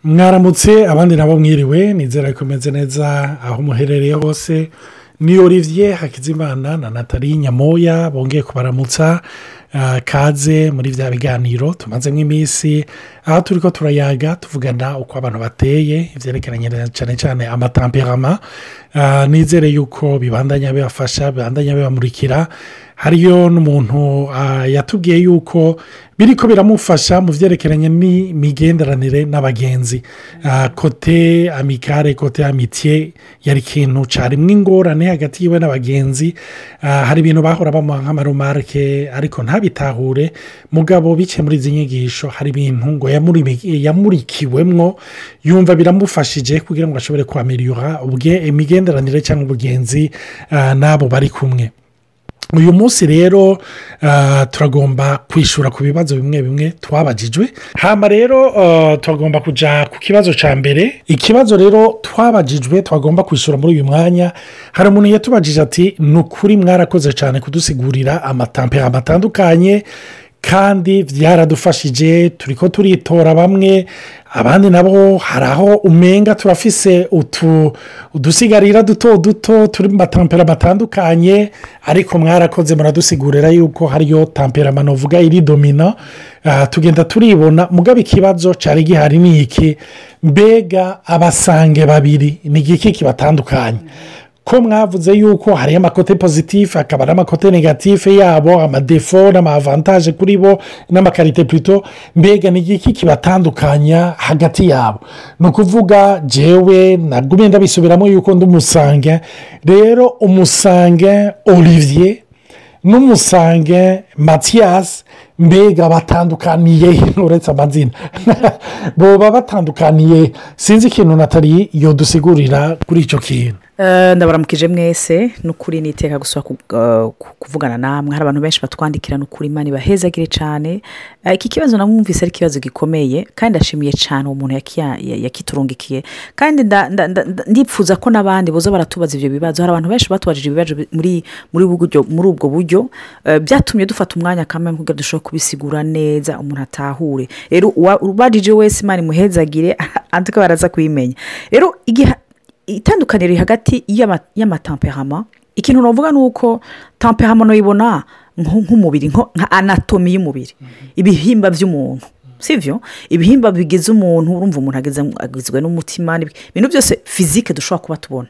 Mwaramutse, abandi nabo mwiriwe. Nizera ko meze neza aho muherereye hose. Ni Olivier Hakizimana na Nathalie Nyamoya bongeye kubaramutsa. Kaze muri bya biganiro tumazemo iminsi, aho turi ko turayaga, tuvugana uko abantu bateye, ibyerekeranye cyane cyane ama tempéraments. Nizere yuko bibandanya bibafasha, bibandanya bibamurikira. Hariyo n'umuntu yatubwiye yuko biri ko biramufasha mu byerekeranye n'imigenderanire n'abagenzi, côté amical, côté amitié. Yari ikintu cyarimo ingorane hagati yiwe n'abagenzi. Hari ibintu bahora bamuha nk'ama remarques ariko ntabitahure. Mugabo biciye muri izi nyigisho, hari ibintu ngo yamurikiwemwo, yumva biramufashije kugira ngo ashobore kwameriyura imigenderanire cyangwa ubugenzi n'abo bari kumwe. Uyu munsi rero turagomba kwishyura ku bibazo bimwe bimwe twabajijwe. Hama rero turagomba kujya ku kibazo cya mbere. Ikibazo rero twabajijwe twagomba kwishyura muri uyu mwanya, hari umuntu yatubajije ati: "Ni ukuri mwarakoze cyane kudusigurira ama tempéraments atandukanye, kandi byaradufashije. Turi ko turitora bamwe, abandi nabo hari aho umenga turafise udusigarira duto duto turi mu ma tempéraments atandukanye, ariko mwarakoze muradusigurira yuko hariyo tempérament novuga iri dominant. Tugenda turibona." Mugabo ikibazo cyari gihari ni iki: mbega aba sanguins babiri ni igiki kibatandukanye? Ko mwavuze yuko hariyo ama côtés positifs, hakaba n'ama côtés négatifs yabo, ama défauts n'ama avantages kuri bo, n'ama qualités plutôt, mbega ni igiki kibatandukanya hagati yabo? Ni ukuvuga jewe nagumye ndabisubiramo yuko ndi umu sanguin. Rero umu sanguin Olivier n'umu sanguin Matiyasi, mbega batandukaniye? Uretse amazina, boba batandukaniye? Sinzi ikintu Nathalie yodusigurira kuri icyo kintu. Ndabaramukije mwese. Ni ukuri niteka gusa kuvugana namwe. Hari abantu benshi batwandikira, ni ukuri Imana ibahezagire cyane. Iki kibazo namwumvise ari ikibazo gikomeye, kandi ndashimiye cyane uwo muntu yakiturungikiye, kandi ndipfuza ko n'abandi boza baratubaza ibyo bibazo. Hari abantu benshi batubajije ibibazo muri ubwo buryo. Byatumye dufata umwanya kamwe kugira dushobore kubisigura neza, umuntu atahure. Rero ubajije wese, Imana imuhezagire, antuka baraza kubimenya. Rero igihe itandukaniro riri hagati y'ama tempéraments, ikintu navuga ni uko tempérament nuyibona nk'umubiri, nka anatomie y'umubiri, ibihimba by'umuntu, sibyo? Ibihimba bigize umuntu, urumva umuntu agizwe n'umutima, ibintu byose physique dushobora kuba tubona.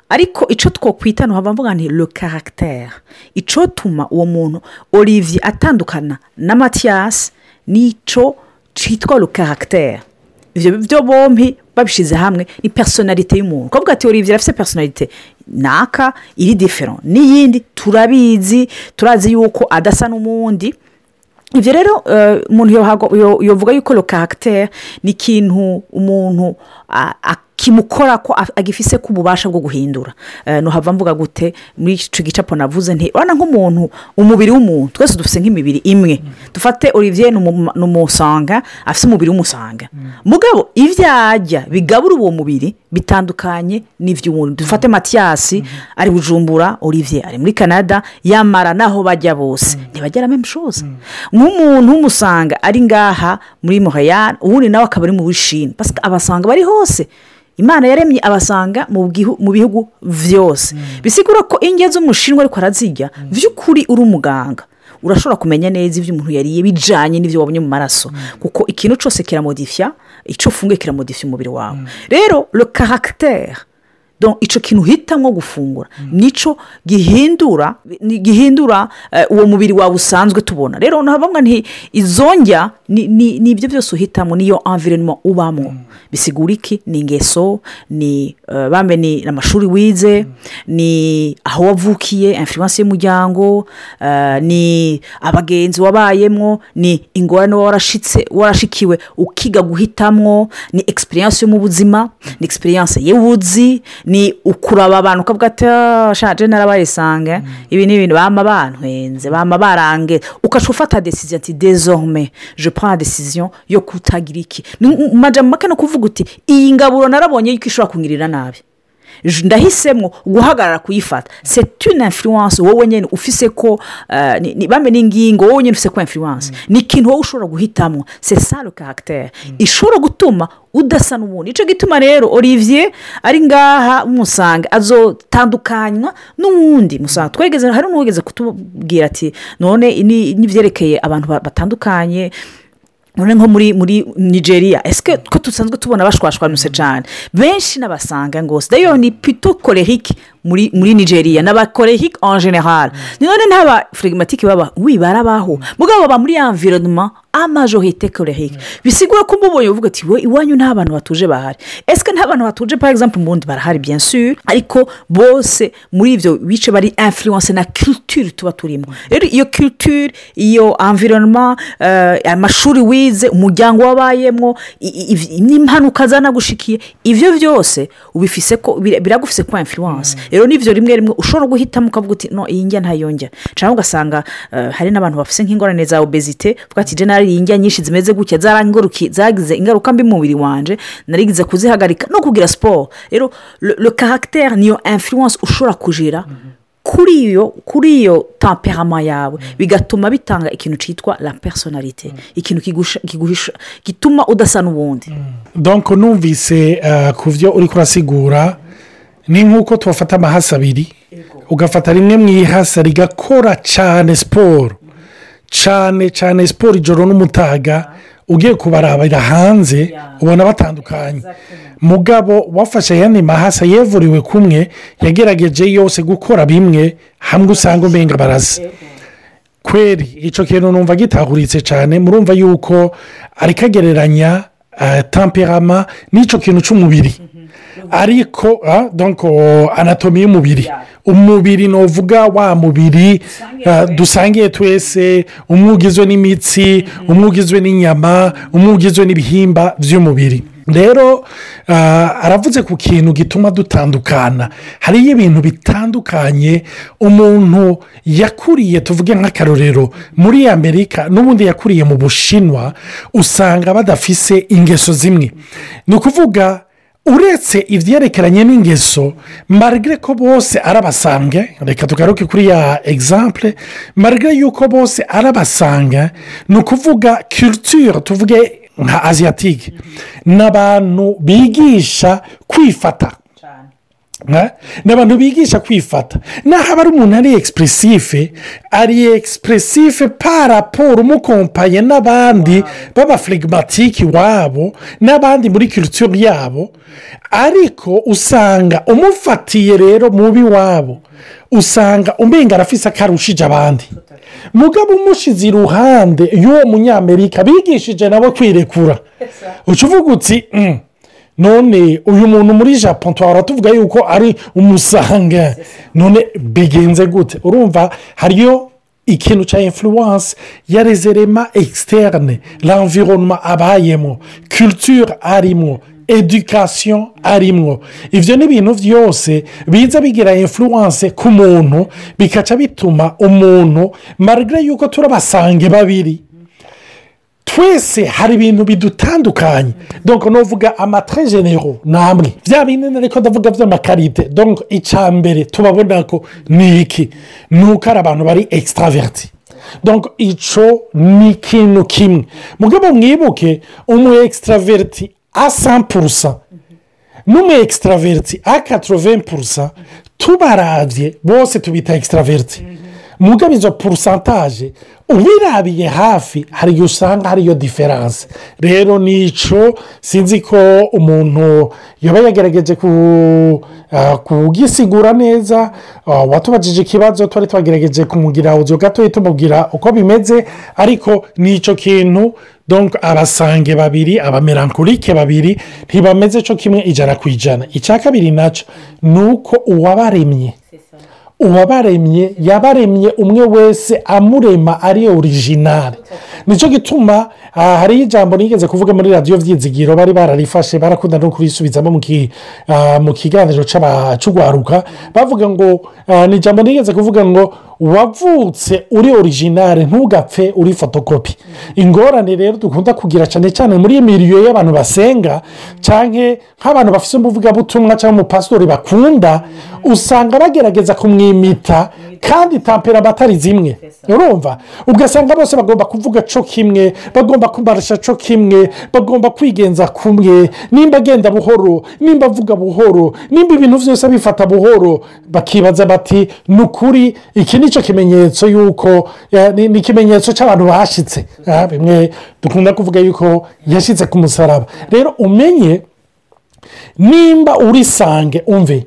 Ariko icyo twakwita, ntuhava mvuga nti le caractère, icyo tuma uwo muntu Olivier atandukana na Matiyasi nicyo cyitwa le caractère. Ibyo byo bombi babishyize hamwe ni personnalité y'umuntu. Kuvuga ati Olivier afite personnalité naka iri différent n'iyindi, turabizi, turazi yuko adasa n'umundi. Ibyo rero umuntu yovuga yuko le caractère ni ikintu umuntu kimukora ko agifise ko ububasha bwo guhindura. Ntuhava mvuga gute muri icyo gicapo navuze nti urabona nk'umuntu, umubiri w'umuntu, twese dufite nk'imibiri imwe. Dufate Olivier ni umu sanguin, afite umubiri w'umu sanguin, mugabo ibyo arya bigabura uwo mubiri bitandukanye n'iby'uwundi. Dufate Matiyasi ari Bujumbura, Olivier ari muri Canada, yamara naho bajya bose ntibagera même chose. Nk'umuntu w'umu sanguin ari ngaha muri Montreal, uwundi nawe akaba ari mu Bushini, parce que aba sanguins bari hose. Imana yaremye aba sanguins mu bihugu byose. Bisigura ko indyo z'umushinwa ariko arazirya, by'ukuri uri umuganga urashobora kumenya neza ibyo umuntu yariye bijyanye n'ibyo wabonye mu maraso, kuko ikintu cyose kiramodifiya, icyo ufunguye kiramodifiya umubiri wawe. Rero le caractère, icyo kintu uhitamo gufungura nicyo gihindura uwo mubiri wawe usanzwe tubona. Rero ntabwo nti izo ndya ni ibyo byose uhitamo, niyo environnement ubamo. Bisigura iki? Ni ingeso, ni bambe, ni amashuri wize, ni aho wavukiye, influence y'umuryango, ni abagenzi wabayemo, ni ingorane warashikiwe ukiga guhitamwo, ni expérience yo mu buzima, ni expérience y'ubuzi, ni ukuraba abantu ukavuga ati: "Ashaje narabaye sanguin, ibi ni ibintu bama bantwenze, bama barange." Ugaca ufata décision ati: "Désormais je prends la décision yo kutagira iki." Mu majambo make no kuvuga uti: "Iyi ngaburo narabonye yuko ishobora kungirira nabi." Ndahisemo guhagarara kuyifata. C'est une influence wowe nyine ufise ko bamwe n'ingingo wowe nyine ufise ko influence ni ikintu wowe ushobora guhitamo. C'est ça le caractère ishobora gutuma udasa n'ubundi. Nicyo gituma rero Olivier ari ngaha umusanga azotandukanywa n'uwundi musanga twegeze. Hari n'uwigeze kutubwira ati: "None n'ibyerekeye abantu batandukanye, none nko muri Nigeria, ese ko dusanzwe tubona bashwashwanutse cyane benshi n'abasanga ngo d'ailleurs ni plutôt colérique muri Nigeria n'aba colérique en général, none ntaba flegmatique baba?" Oui, barabaho, mugabo baba muri environnement à majorité colérique. Bisigura ko umubonye uvuga ati: "We iwanyu nta bantu batuje bahari." Ese nta bantu batuje par exemple mu Burundi? Barahari bien sûr, ariko bose muri ibyo bice bari influencé na culture tuba turimo. Rero iyo culture, iyo environnement, amashuri wize, umuryango wabayemo, n'impanuka zanagushikiye, ibyo byose ubifise ko biragufise ko influence. Rero n'ibyo rimwe rimwe ushobora guhitamo ukavuga uti: "No, iyi njya ntayongera." Cyangwa ugasanga hari n'abantu bafite nk'ingorane za obésité, uvuga ati: "Je nariye indya nyinshi zimeze gutya, zagize ingaruka mbi mu mubiri wanje, narigize kuzihagarika no kugira siporo." Rero le caractère niyo influence ushobora kugira kuri iyo tempérament yawe, bigatuma bitanga ikintu cyitwa la personnalité, ikintu gituma udasa n'ubundi. Donc numvise ku byo uri kurasigura, ni nk'uko tubafata amahasi abiri, ugafata rimwe mu ihasa rigakora cyane siporo, cyane cyane siporo ijoro n'umutaga, ugiye kubarabira hanze ubona batandukanye. Mugabo wafashe ayandi mahasa yevuriwe kumwe, yagerageje yose gukora bimwe, hamwe usanga umenga barasa kweri. Icyo kintu numva gitahuritse cyane. Murumva yuko ariko agereranya tempérament n'icyo kintu cy'umubiri, ariko anatomie y'umubiri, umubiri ni uvuga wa mubiri dusangiye twese, umwe ugizwe n'imitsi, umwe ugizwe n'inyama, umwe ugizwe n'ibihimba by'umubiri. Rero aravuze ku kintu gituma dutandukana. Hariyo ibintu bitandukanye umuntu yakuriye, tuvuge nk'akarorero, muri Amerika n'ubundi yakuriye mu Bushinwa, usanga badafise ingeso zimwe. Ni ukuvuga uretse ibyerekeranye n'ingeso, malgré ko bose ari aba sanguins, reka tugaruke kuri ya exemple, malgré yuko bose ari aba sanguins, ni ukuvuga culture tuvuge nka asiatique, ni abantu bigisha kwifata, ni abantu bigisha kwifata. Naho aba ari umuntu ari expressif, ari expressif par rapport umukompaye n'abandi b'aba flegmatiques iwabo n'abandi muri culture yabo, ariko usanga umufatiye rero mubi wabo, usanga umenga arafise akarushije abandi. Mugabo umushize iruhande y'uwo Munyamerika bigishije nabo kwirekura, uca uvuga uti: "None uyu muntu muri Japon twahora tuvuga yuko ari umu sanguin, none bigenze gute?" Urumva hariyo ikintu cya influence ya les éléments externes, l'environnement abayemo, culture arimo, éducation arimwo. Ibyo ni ibintu byose biza bigira influence ku muntu, bikaca bituma umuntu, malgré yuko turaba sanguins babiri twese, hari ibintu bidutandukanye. Donc nuvuga ama traits généraux ni amwe, bya bindi ariko ndavuga by'ama qualités. Donc icya mbere tubabona ko ni iki? Ni uko ari abantu bari extravertis. Donc icyo ni ikintu kimwe. Mugabo mwibuke, umu extraverti à 100% n'umu extraverti à 80%, tubarabye bose tubita extraverti. Mugabo izo pourcentage ubirabiye hafi, hari igihe usanga hariyo différence. Rero nicyo sinzi ko umuntu yaba yagerageje kugisigura neza. Watubajije ikibazo, twari twagerageje kumugira uburyo gatoya tumubwira uko bimeze, ariko nicyo kintu. Donc aba sanguins babiri, aba mélancoliques babiri ntibameze cyo kimwe 100%. Icya kabiri nacyo ni uko uwabaremye yabaremye umwe wese amurema ari original. Nicyo gituma hariho ijambo nigeze kuvuga muri Radiyo Byizigiro, bari bararifashe, barakunda no kurisubizamo mu kiganiro cy'urwaruka, bavuga ngo ni ijambo nigeze kuvuga ngo Wavutse uri original, ntugapfe uri photocopie. Ingorane rero dukunda kugira cyane cyane muri milieu y'abantu basenga, cyangwa nk'abantu bafite umuvugabutumwa cyangwa umupasitori bakunda, usanga bagerageza kumwimita kandi tempérament atari zimwe. Urumva, ugasanga bose bagomba kuvuga co kimwe, bagomba kumarasha co kimwe, bagomba kwigenza kumwe. Nimba agenda buhoro, nimba avuga buhoro, nimba ibintu byose abifata buhoro, bakibaza bati: "Ni ukuri iki ni cyo kimenyetso y'uko ni ikimenyetso cy'abantu bashitse." Bimwe dukunda kuvuga yuko yashyitse ku musaraba. Rero umenye nimba uri sanguin, umve,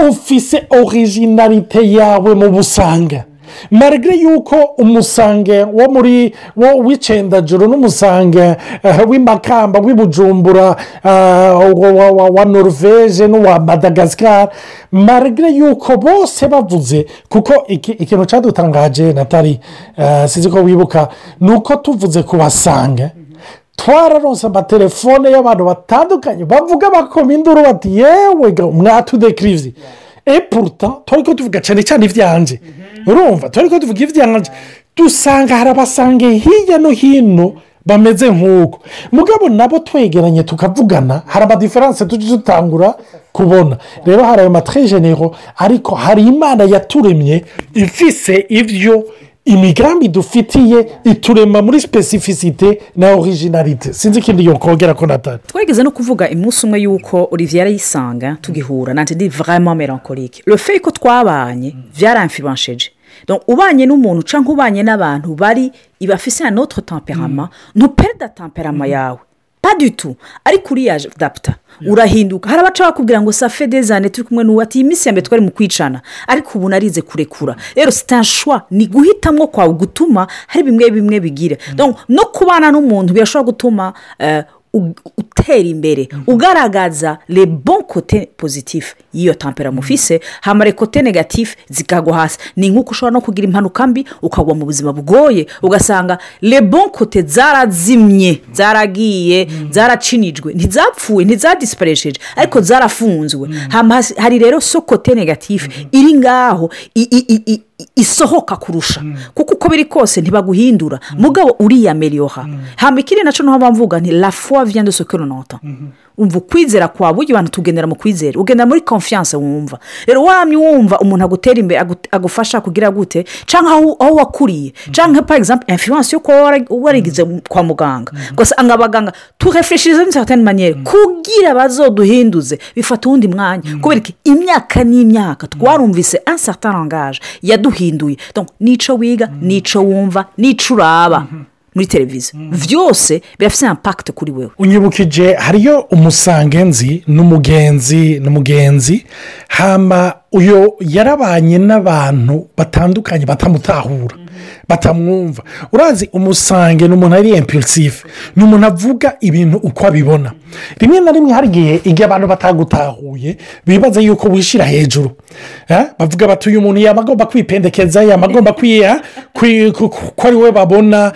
ufise originalité yawe mu busanguin, malgré yuko umusanguin wo muri wo w'icendajuru n'umusanguin w'imakamba, w'ibujumbura, wa Norvege n'uwa Madagascar, malgré yuko bose bavuze, kuko ikintu cyadutangaje, Natali, sinzi ko wibuka, ni uko tuvuze ku basanguin twararonse amatelefone y'abantu batandukanye bavuga, bakoma induru bati: "Yewe, mwatudekiriviye." Et pourtant turi ko tuvuga cyane cyane ibyanje. Urumva, turi ko tuvuga ibyanje, dusanga hari abasanguin hirya no hino bameze nk'uko, mugabo nabo twegeranye tukavugana, hari amadifférences tujya dutangura kubona. Rero hari ayo matraits généraux, ariko hari Imana yaturemye ifise ibyo imigambi dufitiye, iturema muri spécificité na originalité. Sinzi ikindi yokongera ko, Natali. Twageze no kuvuga umunsi umwe yuko Olivier yarayisanga tugihura, nanjye ndi vraiment mélancolique. Le fait ko twabanye byaramfibasheje. Donc ubanye n'umuntu cyangwa ubanye n'abantu bari bafise un autre tempérament, ntuperda tempérament yawe, pas du tout, ariko uriyadapta, urahinduka. Hari abaca bakubwira ngo: "Ça fait des années turi kumwe n'uwo," ati: "Iyi minsi ya mbere twari mu kwicana, ariko ubu narize kurekura." Rero c'est un choix, ni guhitamo kwawe gutuma hari bimwe bimwe bigira. Donc no kubana n'umuntu birashobora gutuma utera imbere, ugaragaza le bon côté positif y'iyo tempérament ufise, hama les côtés négatifs zikagwa hasi. Ni nk'uko ushobora no kugira impanuka mbi, ukagwa mu buzima bugoye, ugasanga le bon côté zarazimye, zaragiye, zaracinijwe. Ntizapfuye, ntizadisiparesheje, ariko zarafunzwe. Hama hari rero ce côté négatif iri ngaho isohoka kurusha, kuko uko biri kose ntibaguhindura, mugabo uriyameliyora. Hama ikindi nacyo niho mvuga nti: "La foi vient de ce que l'on entend." Umva, ukwizera kwawe, burya abantu tugendera mu kwizera, ugendera muri confiance. Wumva rero wamye wumva umuntu agutera imbere, agufasha kugira gute, cyangwa aho wakuriye, cyangwa par exemple influence yo kuba warigize kwa muganga, ugasanga abaganga turéfléchiriza d'une certaine manière, kugira bazoduhinduze bifata uwundi mwanya, kubera ko imyaka n'imyaka twarumvise un certain langage yaduhinduye. Donc nico wiga, nico wumva, nico uraba muri televiziyo, byose birafite impact kuri wewe. Unyibukije, hariyo umusanguin nzi, n'umugenzi. Hama uyu yarabanye n'abantu batandukanye batamutahura, batamwumva. Urazi, umusanguin ni umuntu ari impulsif, ni umuntu avuga ibintu uko abibona. Rimwe na rimwe hari igihe abantu batagutahuye bibaza yuko wishyira hejuru. Bavuga bati: "Uyu muntu yaba agomba kwipendekeza, yaba agomba kwiha ko ari we babona."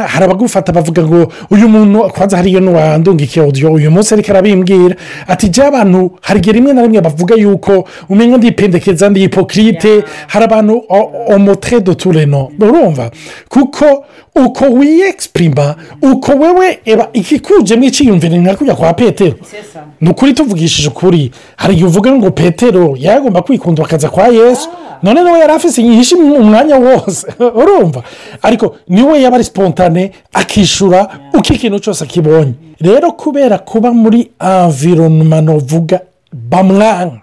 Hari abagufata bavuga ngo uyu muntu kwanza, hariyo n'uwandungikiye audio uyu munsi ariko arabimbwira ati: "Jya abantu hari igihe rimwe na rimwe bavuga yuko umenya ndipendekeza, ndi hypocrite." Hari abantu omotre de tureno, urumva, kuko uko wiyexprima, uko wewe eba ikikujemo icyiyumviro nka kujya kwa Petero. Ni ukuri, tuvugishije ukuri, hari igihe uvuga ngo Petero yagomba kwikunda bakaza kwa Yesu, none nawe yari afise inyinshi umwanya wose, urumva, ariko niwe yaba ari spontané, akishura uko ikintu cyose akibonye. Rero kubera kuba muri environnement uvuga bamwanga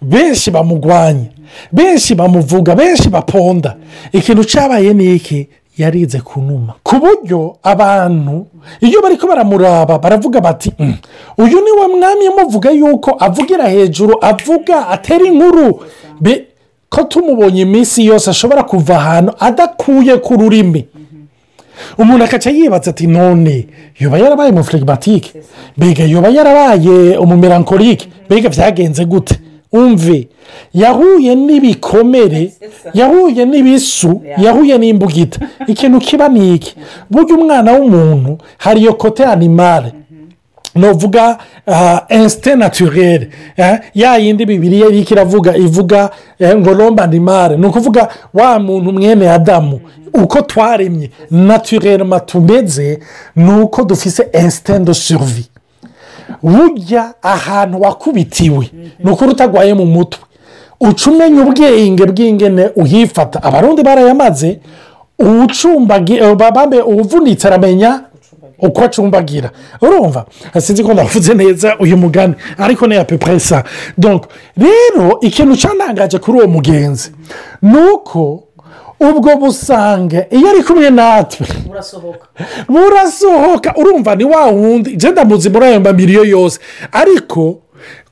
benshi, bamugwanya benshi, bamuvuga benshi, baponda, ikintu cyabaye ni iki? Yarize kunuma, ku buryo abantu iyo bari ko baramuraba baravuga bati: "Uyu ni we mwami muvuga yuko avugira hejuru, avuga atera inkuru, ko tumubonye iminsi yose ashobora kuva ahantu adakuye ku rurimi?" Umuntu akaca yibaza ati: "None yoba yarabaye umuflegmatique? Mbega yoba yarabaye umumélancolique? Mbega byagenze gute?" Umve, yahuye n'ibikomere, yahuye n'ibisu, yahuye n'imbugita. Ikintu kiba ni iki? Burya umwana w'umuntu hari iyo côté animale. Novuga instinct naturel ya yindi Bibiliya iriko iravuga, ivuga ngo l'homme animal, ni ukuvuga wa muntu mwene Adamu, uko twaremye naturellement tumeze, ni uko dufise instinct de survie. Burya ahantu wakubitiwe, ni ukuri utagwaye mu mutwe, uca umenya ubwenge bw'ingene uhifata. Abarundi barayamaze, uwucumbagira, uwuvunitse aramenya uko acumbagira. Urumva, sinzi ko ndavuze neza uyu mugani, ariko ni à peu près ça. Donc rero ikintu cyantangaje kuri uwo mugenzi ni uko ubwo busange iyo ari kumwe natwe burasohoka. Urumva, ni wa wundi njye ndamuzi muri ayo mamiliyo yose, ariko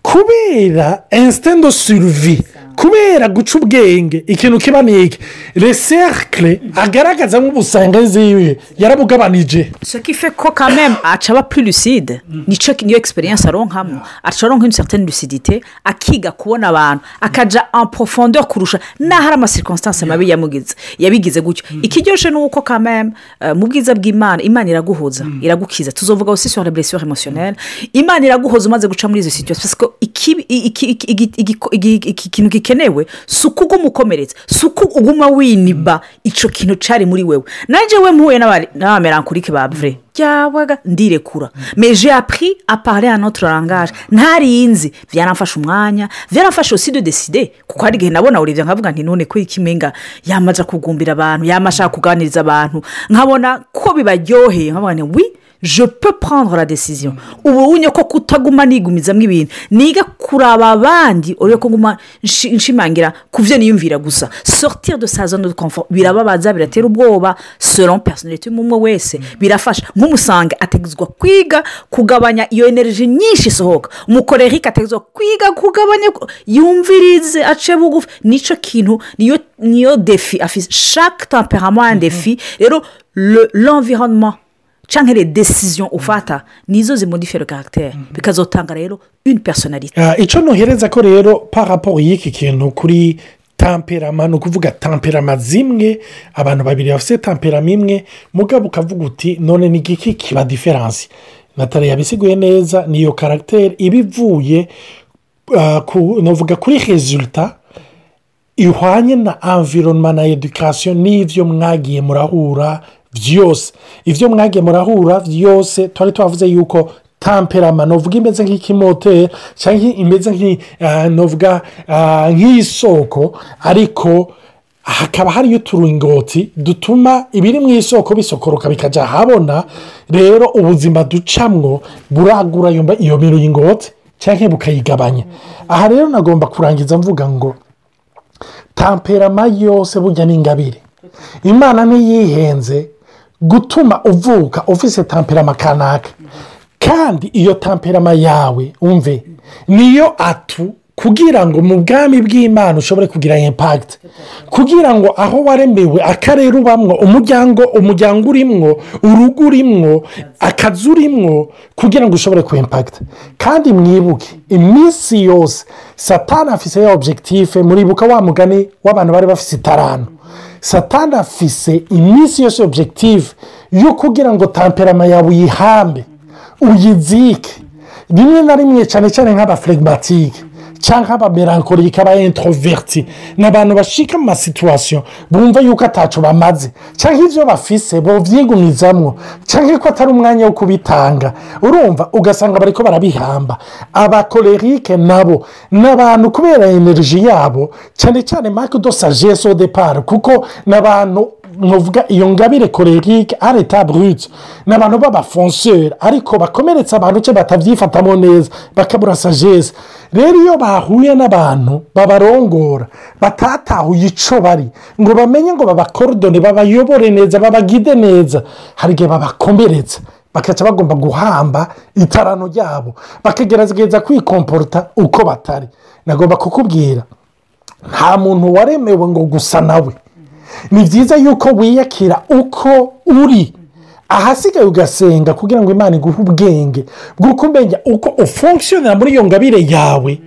kubera instinct de survie, kubera guca ubwenge, ikintu kiba ni iki? Le cercle agaragaza nk'ubusange ziwe yarabugabanije. Ce qui fait ko quand même aca aba plus lucide. Nico, niyo expérience aronkamo, aca aronka une certaine lucidité, akiga kubona abantu, akaja en profondeur kurusha naho hari ama circonstances mabi yamugize, yabigize gutyo. Ikiryoshe ni uko quand même mu bwiza bw'Imana, Imana iraguhoza, iragukiza. Tuzovuga aussi sur les blessures émotionnelles. Imana iraguhoza umaze guca muri izo situations, parce que iki kintu gikenewe si uko uguma ukomeretse, si uko uguma winiba ico kintu cari muri wewe. Nanjye we mpuye n'aba mélancoliques ba vrai byabaga ndirekura, mais j'ai appris à parler un autre langage ntarinzi. Byaramfashe umwanya, byaramfashe aussi de décider, kuko hari igihe nabona Olivier nkavuga nti: "None ko ikimenga yamaze kugumbira abantu, yama ashaka kuganiriza abantu," nkabona ko bibaryoheye, nkavuga nti: "Oui, je peux prendre la décision ubu unye ko kutaguma nigumizamo ibintu, niga kuraba abandi, urebe ko nguma nshimangira ku byo niyumvira gusa." Sortir de sa zone de confort birababaza, biratera ubwoba selon personnalité y'umwe wese. Birafasha nk'umusange ategetswe kwiga kugabanya iyo énergie nyinshi isohoka, umu colérique ategetswe kwiga kugabanya, yumvirize, ace bugufi. Nicyo kintu, niyo défi afise. Chaque tempérament un défi. Rero l'environnement cyangwa les décisions ufata nizo zi modifie le caractère, bikazotanga rero une personnalité. Icyo ntuhereza ko rero par rapport y'iki kintu kuri tempérament, ni ukuvuga tempérament zimwe, abantu babiri bafite tempérament imwe, mugabo ukavuga uti: "None ni igiki kiba différence?" Nathalie yabisiguye neza, niyo caractère iba ivuye navuga kuri résultat ihwanye na environnement na éducation n'ibyo mwagiye murahura byose. Ibyo mwagiye murahura byose, twari twavuze yuko tempérament novuga imeze nk'ikimoteri cyangwa imeze novuga nk'isoko, ariko hakaba hariyo uturingoti dutuma ibiri mu isoko bisokoroka bikajya ahabona. Rero ubuzima ducamwo buragura iyo miringoti cyangwa bukayigabanya. Aha rero nagomba kurangiza mvuga ngo tempérament yose burya ni ingabire. Imana ntiyihenze gutuma uvuka ufise tempérament kanaka, kandi iyo tempérament yawe, umve, niyo atout kugira ngo mu bwami bw'Imana ushobore kugira impact, kugira ngo aho waremewe, akarere ubamwo, umuryango urimwo, urugo urimwo, akazi urimwo, kugira ngo ushobore ku impacter. Kandi mwibuke, iminsi yose Satani afise ya objectif. Muribuka wa mugani w'abantu bari bafise itaranto? Satani afise iminsi yose objectif yo kugira ngo tempérament yawe uyihambe, uyizike. Rimwe na rimwe, cyane cyane nk'aba flegmatiques cyangwa aba mélancoliques, aba introvertis, ni abantu bashika mu ma situations bumva yuko atacu bamaze, cyangwa ibyo bafise bobyigumizamwo, cyangwa ko atari umwanya wo kubitanga. Urumva, ugasanga bariko barabihamba. Aba colériques nabo ni abantu, kubera énergie yabo, cyane cyane manque de sagesse au départ, kuko ni abantu ntuvuga iyo ngabire colérique à l'état brut, ni abantu b'aba fonceurs, ariko bakomeretsa abantu cyo batabyifatamo neza, bakabura sagesse. Rero iyo bahuye n'abantu babarongora batatahuye icyo bari, ngo bamenye ngo baba coordonne, babayobore neza, baba guide neza, hari igihe babakomeretsa, bakaca bagomba guhamba itarano ryabo, bakagerageza kwi comporter uko batari. Nagomba kukubwira, nta muntu waremewe ngo gusa nawe. Ni byiza yuko wiyakira uko uri, ahasigaye ugasenga kugira ngo Imana iguhe ubwenge bw'uko umenya uko u fonctionner muri iyo ngabire yawe.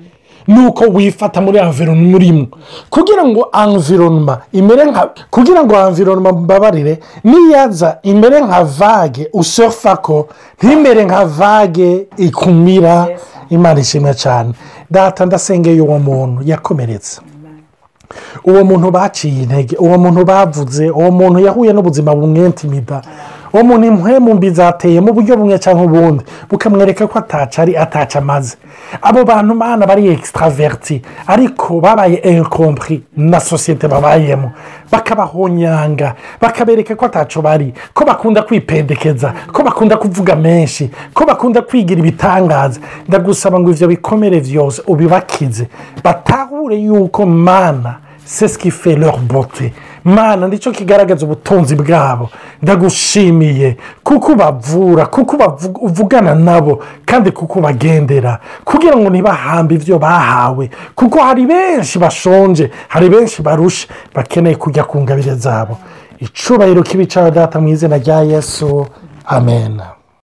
Nuko wifata muri environnement urimo, kugira ngo environnement imere nka, kugira ngo environnement, mbabarire, niyaza imere nka vague usurfa, ko ntimere nka vague ikumira. Imana ishimwe cyane. Data, ndasengeye uwo muntu yakomeretse, uwo muntu baciye intege, uwo muntu bavuze, uwo muntu yahuye n'ubuzima bumwentimida, uwo muntu impwemu mbi zateye mu buryo bumwe cyangwa ubundi, bukamwereka ko ataca ari ataca amaze. Abo bantu, Mana, bari extravertis ariko babaye incompris na société babayemo, bakabahonyanga, bakabereka ko ataco bari, ko bakunda kwipendekeza, ko bakunda kuvuga menshi, ko bakunda kwigira ibitangaza. Ndagusaba ngo ivyo bikomere vyose ubibakize, batahure yuko, Mana, c'est ce qui fait leur beauté. Mana, nicyo kigaragaza ubutunzi bwabo. Ndagushimiye kuko ubavura, kuko uvugana nabo, kandi kuko ubagendera kugira ngo ntibahambe ibyo bahawe, kuko hari benshi bashonje, hari benshi barusha, bakeneye kujya ku ngabire zabo. Icubahiro kibe icawe, Data, mu izina rya Yesu, amen.